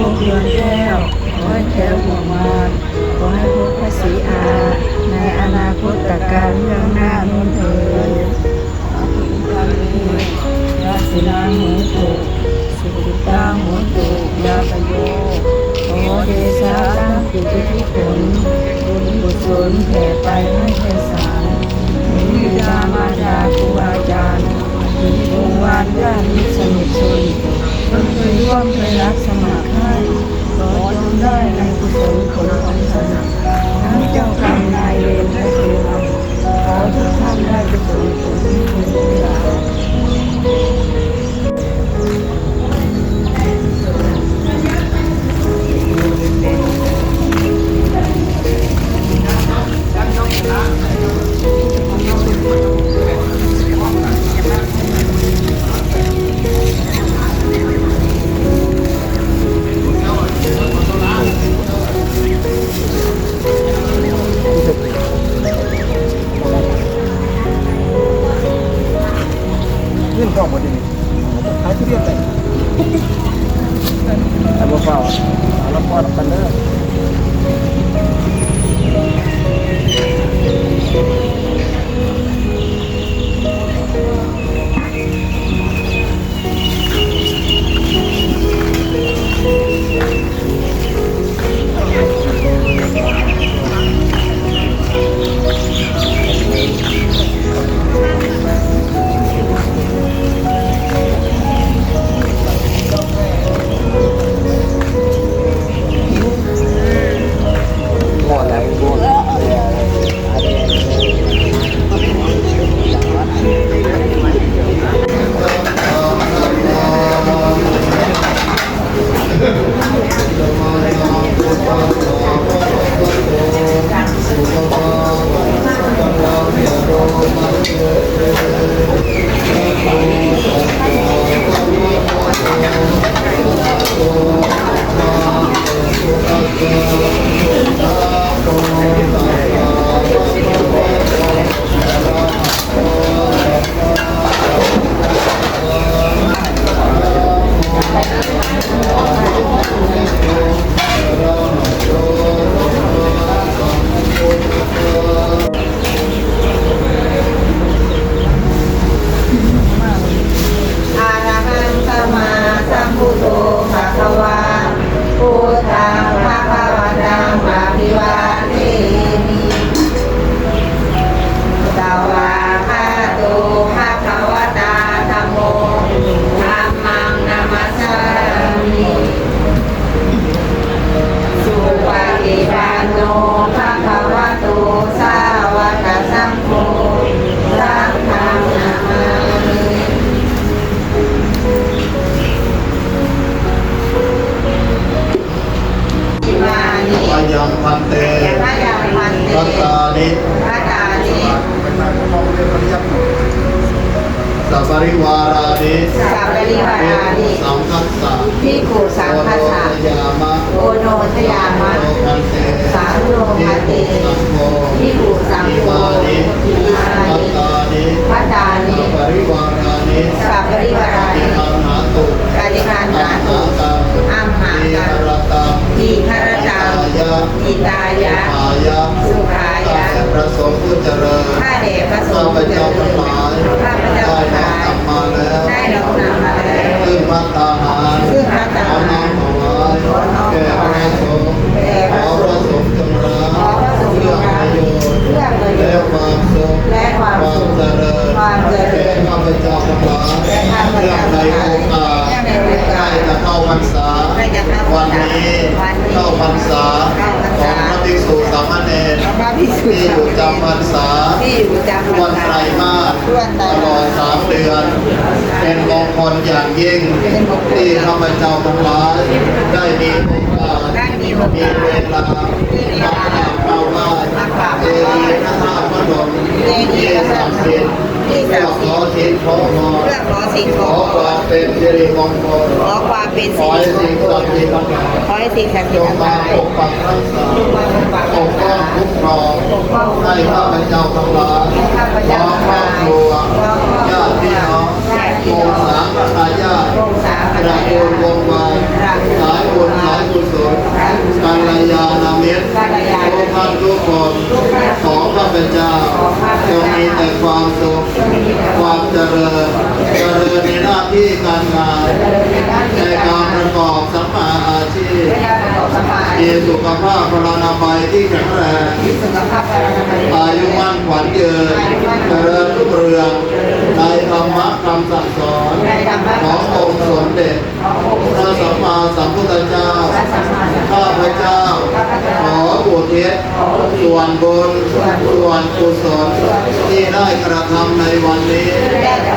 ດວງແກ້ວ ຂໍໃຫ້ແຄ້ວຄວາມມາດ ຂໍໃຫ້ພົບພະສີອາ ໃນອະນາຄົດຕະການເບື້ອງໜ້າໂນ້ນເທີ້ນ. ຍະເສນາໂຫຕຸ ສຸກິຕາໂຫຕຸ ຍາຕະໂຍ. ຂໍເດຊະຕາມ ອິດທິພົນ ບຸນກຸສົນແຜ່ໄປໃຫ້ແກ່ສານ ເທວະດາມາດາຄູອາຈານ ມີວົງວານຍາດມິດສະເໜີຊົນ ເພິ່ນເຄີຍຮ່ວມເຄີຍຮັກສະໝັກໃຫ້ ຂໍຈົ່ງໄດ້ໃນກຸສົນຜົນຂອງທ່ານ ທັງເຈົ້າກຳນາຍເວນ ແລະ ເທວະ ຂໍທຸກທ່ານໄດ້ກຸສົນຜົນທີ່ເພິ່ນເວລາ. ເງິນເຂົ້າບໍ່ເດນີ້? ຂາຍທຸລຽນໄດ້. ຖ້າບໍ່ຟ້າວ ເອົາລະຄອນນຳກັນເດີ. ອະລະຫັງສຳມາສຳພຸດໂທ ພະຄະວາ ພຸດທັງພະຄະວັນຕັງ ອະພິວາເທມິ ສະວາກຂາໂຕ ພະຄະວະຕາ ທຳໂມ ທຳມັງນະມັດສາມິ ສຸປະຕິປັນໂນ ພະຄະວະໂຕ ສາວະກະສັງໂຄ ສັງຄັງນະມາມິ ມານິ ມະຍັງພັນເຕ ມະຍັງພັນເຕ ພັດຕານິ ພັດຕານິ ສະປະລິວາຣານິ ສະປະລິວາຣານິ ພິກຂຸສັງຄັດສະ ພິກຂຸສັງຄັດສະ ໂອໂນຊະຍາມະ ໂອໂນຊະຍາມະ ສາທຸໂນ ສາທຸໂນພັນເຕ ພັນເຕ ພິກຂຸສັງໂຄ ພິກຂຸສັງໂຄ ອິມານິ ອິມານິ ພັດຕານິ ພັດຕານິ ສະປະລິວາຣານິ ສະປະລິວາຣານິ ປະຕິຄັນຫາຕຸ ປະຕິຄັນຫາຕຸ ອັມຫາກັງ ອັມຫາກັງ ທີຄະຣະຕັງ ທີຄະຣະຕັງ ຫິຕາຍະ ຫິຕາຍະ ສຸຂາຍະ ສຸຂາຍະ ຂ້າແດ່ພະສົງຜູ້ຈະເລີນ ຂ້າແດ່ພະສົງຜູ້ຈະເລີນ ຂ້າພະເຈົ້າທັງຫຼາຍ ຂ້າພະເຈົ້າທັງຫຼາຍ ໄດ້ນ້ອມນຳມາແລ້ວ ໄດ້ນ້ອມນຳມາແລ້ວ ຊຶ່ງພັດຕາຫານ ຊຶ່ງພັດຕາຫານ ຂໍນ້ອມຖວາຍ ຂໍນ້ອມຖວາຍ ແກ່ພະສົງ ແກ່ພະສົງ ຂໍພະສົງຈົ່ງຮັບ ຂໍພະສົງຈົ່ງຮັບ ເພື່ອປະໂຫຍດ ເພື່ອປະໂຫຍດ ແລະຄວາມສຸກ ແລະຄວາມສຸກ ຄວາມຈະເລີນ ຄວາມຈະເລີນ ແກ່ຂ້າພະເຈົ້າທັງຫຼາຍ ແກ່ຂ້າພະເຈົ້າທັງຫຼາຍ ເນື່ອງໃນໂອກາດ ເນື່ອງໃນໂອກາດ ໃກ້ຈະເຂົ້າພັນສາ ໃກ້ຈະເຂົ້າພັນສາ ວັນນີ້ ວັນນີ້ ເຂົ້າພັນສາ ເຂົ້າພັນສາ ຂອງພະພິກຂຸສາມະເນນ ຂອງພະພິກຂຸສາມະເນນ ທີ່ຢູ່ຈຳພັນສາ ທີ່ຢູ່ຈຳພັນສາ ທວນໄຕມາດ ທວນໄຕມາດ ຕະຫຼອດສາມເດືອນ ເປັນມົງຄົນຢ່າງ ຍິ່ງ ເປັນມົງຄົນ ທີ່ຂ້າພະເຈົ້າທັງຫຼາຍໄດ້ມີໂອກາດ ໄດ້ມີໂອກາດ ມີເວລາ ມີເວລາ ມາກາບມາໄຫວ້ ມາກາບມາໄຫວ້ ເຈດີພະທາດພະນົມ ເຈດີພະທາດພະນົມ ທີ່ສັກສິດ ທີ່ສັກສິດ ເພື່ອຂໍສິນຂໍພອນ ເພື່ອຂໍສິນຂໍພອນ ຂໍຄວາມເປັນສິລິມົງຄົນ ຂໍຄວາມເປັນສິລິມົງຄົນ ຂໍໃຫ້ສິ່ງສັກສິດທັງຫຼາຍ ຂໍໃຫ້ສິ່ງສັກສິດທັງຫຼາຍ ຈົ່ງມາປົກປັກຮັກສາ ຈົ່ງມາປົກປັກຮັກສາ ປົກປ້ອງຄຸ້ມຄອງ ປົກປ້ອງ ໃຫ້ຂ້າພະເຈົ້າທັງຫຼາຍ ໃຫ້ຂ້າພະເຈົ້າທັງຫຼາຍ ພ້ອມຄອບຄົວ ພ້ອມຄອບຄົວ ຍາດພີ່ນ້ອງ ຍາດພີ່ນ້ອງ ວົງສາຄະຕາຍາດ ວົງສາຄະຕາຍາດ ຕະກູນວົງວານ ຕະກູນ ສາຍບຸ ສາຍກຸສົນ ກັນລະຍານະມິດ ທຸກທ່ານທຸກຄົນ ຂໍຂ້າພະເຈົ້າ ຈົ່ງມີແຕ່ຄວາມສຸກ ຄວາມຈະເລີນ ຈະເລີນໃນໜ້າທີ່ການງານ ໃນການປະກອບສຳມາອາຊີບ ມີສຸຂະພາບພະລານາໄມທີ່ແຂງແຮງ ອາຍຸໝັ້ນຂວັນຍືນ ຈະເລີນຮຸ່ງເຮືອງ ໃນທຳມະຄຳສັ່ງສອນ ຂອງອົງສົມເດັດ ພະສຳມາສຳພຸດທະເຈົ້າ ຂ້າພະເຈົ້າ ຂໍອຸທິດສ່ວນບຸນ ສ່ວນກຸສົນ ທີ່ໄດ້ກະທຳໃນວັນນີ້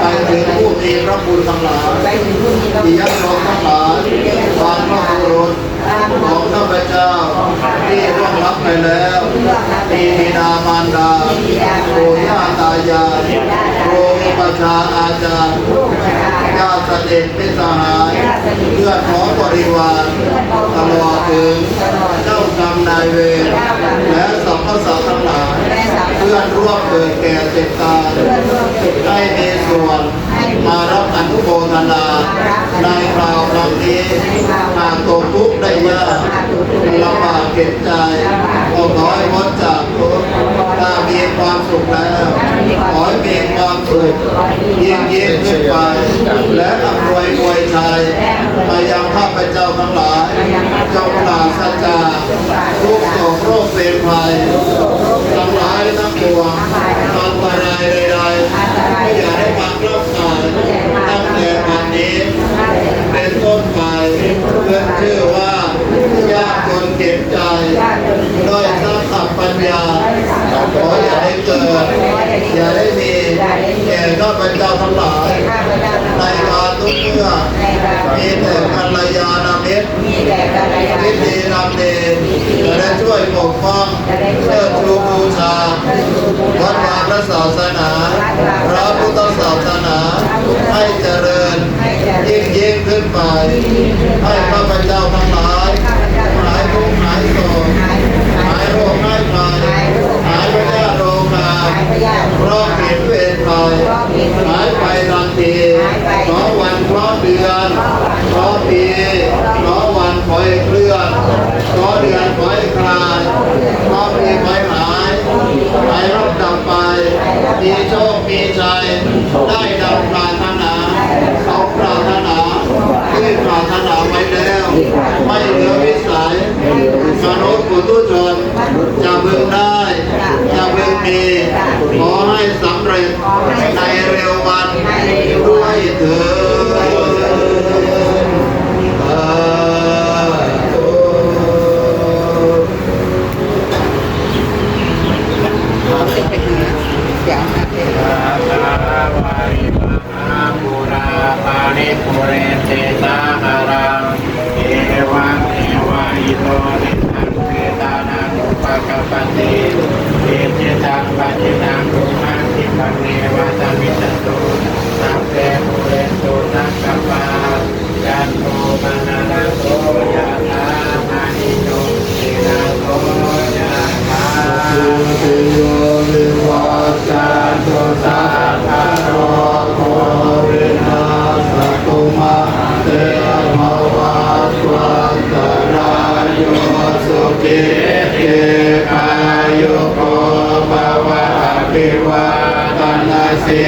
ໄປເຖິງຜູ້ມີພະຄຸນທັງຫຼາຍ ຍາດໂຍມທັງຫຼາຍ ບັນພະບຸລຸດຂອງຂ້າພະເຈົ້າ ທີ່ລ່ວງລັບໄປແລ້ວ ມີບິດາມານດາ ປູ່ຍ່າຕາຍາຍ ຄູອຸປັດຊາອາຈານ ຍາດສະໜິດ ມິດສະຫາຍ ເພື່ອນພ້ອງບໍລິວານ ຕະຫຼອດເຖິງເຈົ້າກຳນາຍເວນ ແລະ ສັບພະສັດທັງຫຼາຍ ເພື່ອນຮ່ວມເກີດແກ່ເຈັບຕາຍ ໃຫ້ມີສ່ວນມາຮັບອະນຸໂມທະນາໃນຄາວຄັ້ງນີ້ ຫາກຕົກທຸກໄດ້ຍາກ ລຳບາກເຂັນໃຈ ກໍຂໍໃຫ້ພົ້ນຈາກ ຖ້າມີຄວາມສຸກແລ້ວ ຂໍໃຫ້ມີຄວາມສຸກຍິ່ງໆຂຶ້ນໄປ ແລະ ອຳນວຍອວຍໄຊມາຍັງຂ້າພະເຈົ້າທັງຫຼາຍ ຈົ່ງປາສະຈາກທຸກໂສກໂລກເປັນໄພ ທັງຫຼາຍທັງປວງ ອັນຕະລາຍໃດໆ ກໍຢ່າໄດ້ມາ ລັກສາຕັ້ງແຕ່ບັດນີ້ເປັນຕົ້ນໄປ ຂຶ້ນຊື່ວ່າຍາກຈົນເຂັນໃຈ ດ້ອຍຊັບຊັບປັນຍາ ຂໍຢ່າໄດ້ເກີດ ຢ່າໄດ້ມີ ແກ່ຂ້າພະເຈົ້າທັງຫຼາຍ ໃນການທຸກເມື່ອ ມີແຕ່ກັນລະຍານະມິດ ທີ່ດີນຳເດ ແລະ ຊ່ວຍປົກປ້ອງ ເຊີດຊູບູຊາ ວັດວາພະສາສະໜາ ພະພຸດທະສາສະໜາ ໃຫ້ຈະເລີນຍິ່ງໆຂຶ້ນໄປ ໃຫ້ຂ້າພະເຈົ້າທັງຫຼາຍ ຫາຍທຸກຫາຍໂສກ ຫາຍໂລກຫາຍໄພ ຫາຍພະຍາດໂລຄາ ເພາະເປັນເວນໄພ ຫາຍໄປທັນທີ ເພາະວັນເພາະເດືອນ ເພາະປີ ເພາະວັນ ຂໍໃຫ້ເຄື່ອນ ຂໍເດືອນ ຂໍໃຫ້ຄາຍ ຂໍປີ ຂໍໃຫ້ຫາຍ ໃຫ້ຮັບດັບໄປ ມີໂຊກ ມີໄຊ ໄດ້ດັ່ງປາດຖະໜາ ສົມປາດຖະໜາ ທີ່ປາດຖະໜາໄວ້ແລ້ວ ໄມ່ເຫຼືອວິໄສ ມະນຸດປຸຖຸຊົນ ຈະເບິ່ງໄດ້ ຈະເບິ່ງມີ ຂໍໃຫ້ສຳເລັດໃນເລັວວັນດ້ວຍເທີ້ນ ສາທຸ. ມະຫາປູຣາປະລິປູເຣນຕິສາຫະລັງ ເອວັງເມວະ ອິໂຕ ທິຕັງ ເປຕານັງ ອຸປະກັບປະຕິ ອິດຖິຕັງ ປັດຖິຕັງ ຕຸມຫັງ ຂິປະເມວະ ສະມິດສະຕຸ ສັບເປ ປູເຣນຕຸ ສັງກະປາ ຈັນໂທ ປະນະລະໂສ ຍະຖາ ມະນິ ໂຊ ຕິລະໂສ ຍະຖາ ສາທຸ ຕິໂຍ ວິວັດຈັນຕຸ ສັບພະໂລໂກ ວິນາສະຕຸ ມະ ເຕ ພະວັດວັນຕະລາໂຍ ສຸຂີ ທີຄາຍຸໂກ ພະວະ ອະພິວາທະນະສີ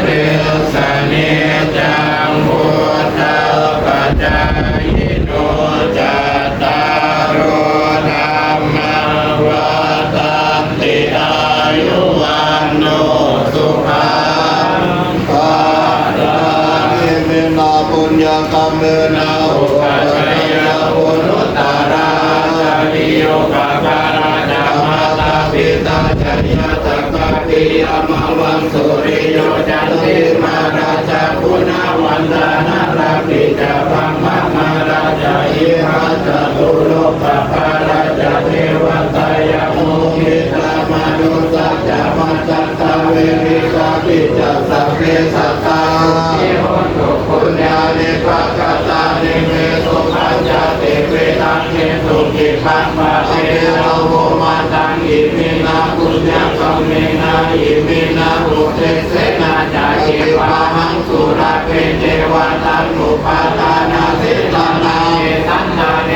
ລິສສະນິຈຈັງ ວຸດທາປະຈາຍິໂນ ຈັດຕາໂລ ທຳມາ ວັດທັນຕິ ອາຍຸ ວັນໂນ ສຸຂັງ ພະລັງ ອິເມນະ ປຸນຍະກຳເມນະ ໂອປະໄຊຍະ ຄຸນຸດຕະລາ ຈະລິໂຍ ປະກາລະ ຈະ ມາຕາ ປິຕາ ຈະ ຍາຕະກະ ປິຍະມະວັງ ສຸລິໂຍ ຈັນຕິມາ ຣາຊະ ກຸນະວັນດາ ນາລະ ປິ ຈະ ບັມມະ ມາລະ ຈະ ອິນທະ ຈະ ຕຸໂລ ປະກາລະ ຈະ ເທວະ ຕາ ຍະ ໂມ ມິດຕາ ມະນຸດສະ ຈະ ມະ ຈັດ ຕາ ເວລິ ກາ ປິ ຈະ ສັບເພ ສັດຕາ ສຸຂີ ໂຫນຕຸ ປຸນຍານິ ປະກະຕານິ ເມ ສຸພັນ ຈະ ຕິ ວິລັງ ເຄ ຕຸ ກິປັງ ປະ ເພ ລະ ໂຫ ມະ ຕັງ ອິ ມິ ນະ ປຸນຍະ ກຳ ເມ ນະ ອິ ມິ ນະ ອຸ ເທ ເສ ນະ ຈະ ອິ ປະ ຫັງ ສຸ ຣະ ເພ ເທ ວະ ຕາ ນຸ ປະ ທາ ນະ ສິ ຕາ ນາ ເອ ສັນ ຕາ ເນ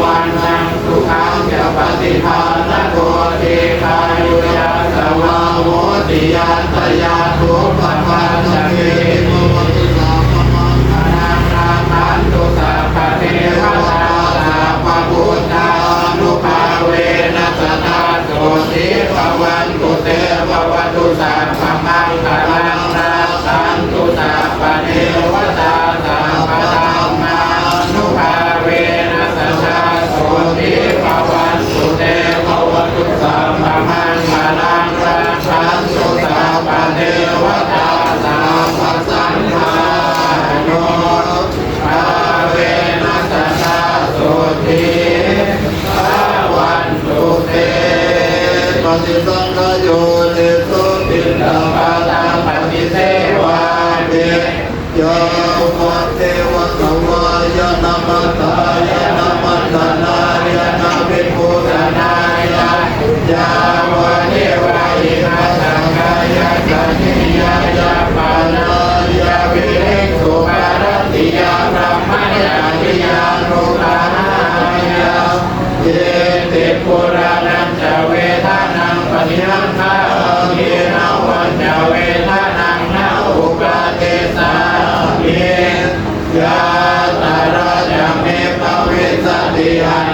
ວັນນັງສຸຂັງຈະປະຕິພານະໂກ ດີຄາຍຸຍັສສະວາໂຫຕິ ຍັດຕະຍາທຸກຂະປັນຈະເກ ພະວັນຕຸ ສັບພະເທວະຕາ ສັບພະບຸດທານຸພາເວນະ ສະດາໂສຕິພະວັນຕຸ ເຕພະວັນຕຸ ສັບພະມັງຄະລັງ ລັກຂັນຕຸ ສັບພະເທວະຕາ ສັບພະທຳມານຸພາເວນະ ສະດາໂສຕິພະວັນຕຸ ເຕພະວັນຕຸ ສັບພະມັງຄະລັງ ລັກຂັນຕຸ ສັບພະເທວະຕາ ສັບພະສັງຄານຸພາເວນະ ສະດາໂສຕິພະວັນຕຸ ເຕ. ປະຕິສັງຂະໂຍນິໂສ ປິນທະບາຕັງປະຕິເສວາມິ ຍາວັດເທວະສະວາຍະນະ ມັດຖາຍະນະ ວັນດະນາຍະນະ ວິພູຊະນາຍະ ຍາວະເນວະ ອິມະສັກກາຍະຊະນີຍາຍະ ປະນາຍະ ວິລິງສຸ ປະລັດຕິຍາ ບະມະຈາຣິຍານຸກະຫາຍະ ເອຕິ ປຸຣານະ ຈະເວທະນັງ ປະຕິຮັງຄາມິ ນະວັນຈະເວທະນັງ ນະອຸປາເທສາມິ ຍາຕະລາຈະເມ ພະວິສສະຕິ ອັນ